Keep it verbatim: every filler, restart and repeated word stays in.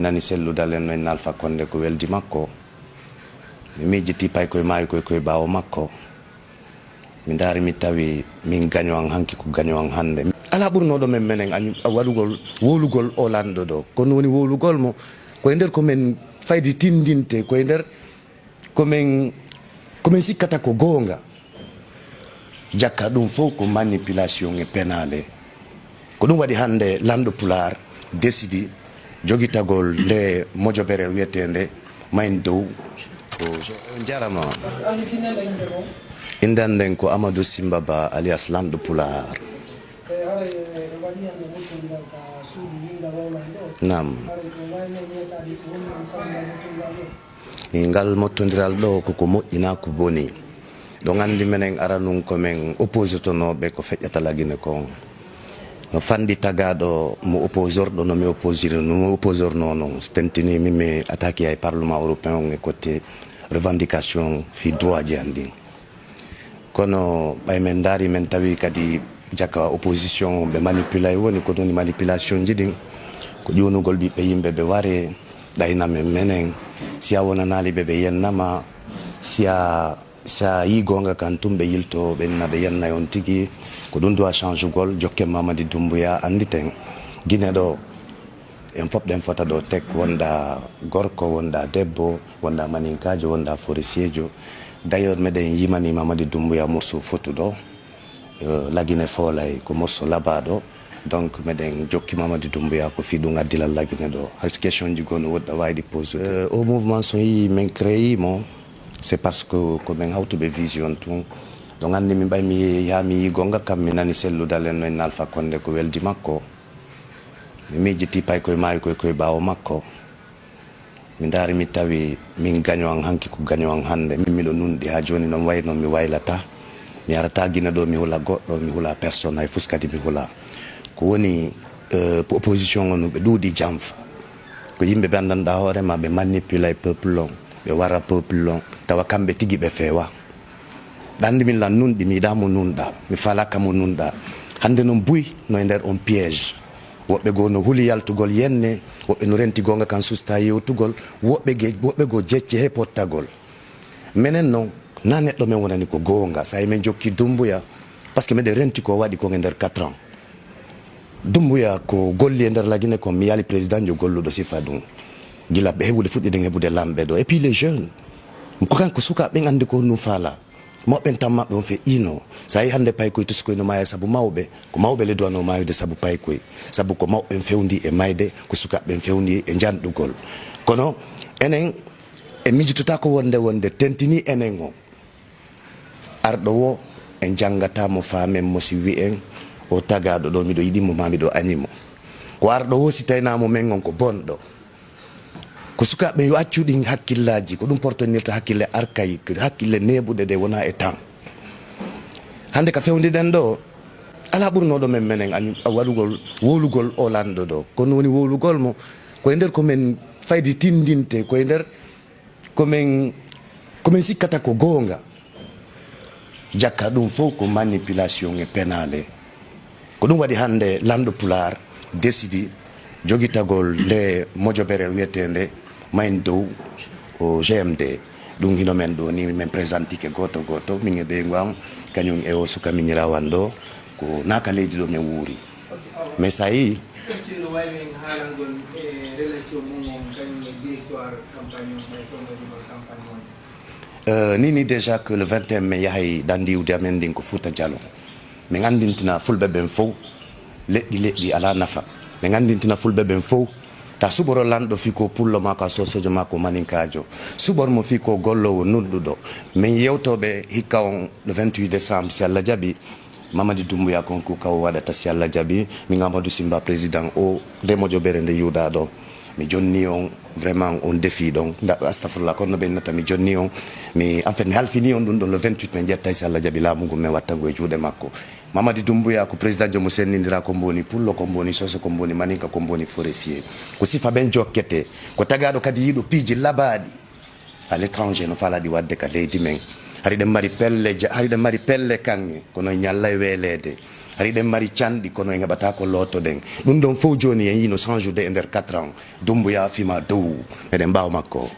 Nani selludal en no en Alpha Condé ko weldi makko. Mi miijiti pay koye maayi koye koye ɓaawo makko. Mi ndaari mi tawi min gaño an hanki ko gaño an hannde. Alaa ɓurnooɗo men menen añ-, waɗugol wowlugol o lanɗo ɗo. Kono woni wowlugol mo koye nder ko men faydi tindinte, koye nder ko men, ko men sikkata ko goonga. Jakka ɗum fof ko manipulation e penaale. Ko ɗum waɗi hannde lanɗo Pulaar desidi jogitagol nde mojobere wiyeteende Mayn Dow. Ko, on jarama. Innde an nden ko Amadou Simba Ba alias Lanɗo Pulaar. Naam. Ngal mottondiral ɗo koko moƴƴinaa ko boni. Ɗo nganndi menen aranun ko men oppositonoɓe ko feƴƴata Lagine kon. No fanɗi tagaɗo mo opposorɗo no mi opposiri, no mi opposorno non. So tentini min mi attaqué ay Parlement européen on e côté revendication fi droit ji an ɗin. Kono ɓay men ndaari men tawi kadi jaka opposition ɓe manipulay woni ko ɗum manipulation ji ɗin. Ko ƴuwnugol ɓiɓɓe yimɓe ɓe ware ɗayna men menen. Si a wonanaali ɓe ɓe yennama, si a, si a yii goonga kan tun ɓe yilto ɓe na ɓe yennay on tigi. Ko ɗum duwa changugol jokken Mamadi Dumbuya annditen Gine ɗo. En fof ɗen fota ɗo tek, wonɗa gorko, wonɗa debbo, wonɗa maninkaajo, wonɗa forestier jo. D'ailleurs meɗen yimani Mamadi Dumbuya morceau fotu ɗo. Euh, Lagine foolay ko morceau labaɗo. Donc meɗen jokki Mamadi Dumbuya ko fi ɗum addilal Lagine ɗo. Hay so question ji goo no woɗɗa wawi ɗi pose. Euh, o mouvement so yii men créé mo, c'est parce que ko men hawtuɓe vision tun. Ɗo nganndi min ɓay mi yaha mi yii goonga kam mi nani selludal en no en Alpha Condé ko weldi makko. Mi miijiti pay koye maayi koye koye ɓaawo makko. Mi ndaari mi tawi min gaño an hanki ko gaño an hannde. Min miɗo nunɗi haa jooni noon wayi noon mi waylata. Mi arata Gine ɗo mi hula goɗɗo, mi hula personne, hay fus kadi mi hula. Ko woni, euh, opposition on ɓe ɗuuɗi janfa. Ko yimɓe ɓe anndanɗa hoore ma ɓe manipulay peuple on, ɓe wara peuple on, tawa kamɓe tigi ɓe feewa. Ɗanndi min lan nunɗi, mi yiɗaa mo nunɗa, mi faalaka mo nunɗa. Hannde noon buy no e nder on piège. Woɓɓe goo no huli yaltugol yenne, woɓɓe no renti goonga kan susta yewtugol, woɓɓe ge-, woɓɓe goo jecce he pottagol. Menen noon, na neɗɗo men wonani ko goonga, so a yi men jokki Dumbuya, parce que meɗen renti ko waɗi kon e nder quatre ans. Dumbuya ko golli e nder Lagine kon, mi yaali président jo golluɗo sifa ɗum. Gila ɓe heɓude fuɗɗiɗen heɓude lamɓe ɗo. Et puis les jeunes, ko kanko sukaaɓe ɓen anndi ko honɗum faala. Mawɓe en tan maɓɓe on fe ino. So a yi hannde paykoy tusi koy no maaya sabu mawɓe, ko mawɓe le duwano maayude sabu paykoy. Sabu ko mawɓe en fewndi e mayde, ko sukaaɓe en fewndi e janɗugol. Kono enen, en mijitotaako wonde, wonde tentini enen on. Arɗo wo, en janngata mo faamen mo si wi'en, o tagaaɗo ɗo, miɗo yiɗi mo, ma miɗo añi mo. Ko arɗo wo, si taynaa mo men on ko bonɗo. Ko sukaaɓe yo accu ɗin hakkillaaji, ko ɗum portonirta hakkille archaïque, hakkille neeɓuɗe ɗe wona e temps. Hannde ka fewndi ɗen ɗo, alaa ɓurnooɗo men menen añ-, waɗugol, wowlugol o lanɗo ɗo. Kono woni wowlugol mo, koye nder ko men faydi tindinte, koye nder ko men, ko men sikkata ko goonga. Jakka ɗum fof ko manipulation e penaale. Ko ɗum waɗi hannde lanɗo Pulaar desidi jogitagol nde mojobere wiyeteende Mayn Dow o G M D. Ɗum hino men ɗo ni, men présentike gooto gooto, min e ɓeyngu an, kañum e o suka miñiraawo an ɗo, ko naaka leydi ɗo men wuuri. Mais so a yii, est-ce que no wawi men haalangol e relation mum on kañum e directoire campagne on, ɓay fewndo ɗimal campagne on? Euh, ni ni déjà que le vingt et un mai yahay ɗanndi iwdi amen ndin ko Fouta Diallo. Min anndintina fulɓe ɓen fow, leɗɗi leɗɗi alaa nafa. Min anndintina fulɓe ɓen fow, ta suɓoro lanɗo fii ko pullo maa ko a sosojo maa ko maninkaajo. Suɓor mo fii ko gollowo nunɗuɗo. Min yewtoɓe hikka on le vingt-huit décembre, si Allah jaɓi, Mamadi Doumbouya kon ko kaw waɗata si Allah jaɓi. Min Amadou Simba président o nde mojobere nde yiwɗa ɗo. Mi jonni on vraiment on defi ɗon. Nda, astafurlah, kono no ɓe innata mi jonni on. Mi, en fait, mi halfini on ɗum ɗon le vingt-huit min ƴettay si Allah jaɓi laamu ngu min watta ngu e juuɗe makko. Mamadi Doumbouya ko président jomo sennindira ko mboni pullo, ko mboni soso, ko mboni maninka, ko mboni forestier. Ko sifa ɓen jokkete. Ko tagaɗo kadi yiɗo piiji labaɗi. À l'étranger no faalaa ɗi waɗde ka leydi men. Hari ɗen mari pelle ja-, hari ɗen mari pelle kaŋŋe, kono e ñalla e weeleede. Hari eɗen mari canɗi, kono en heɓata ko lootoɗen. Ɗum ɗon fof jooni en yino change de e nder quatre ans. Dumbuya fima dow. Eɗen ɓaawo makko.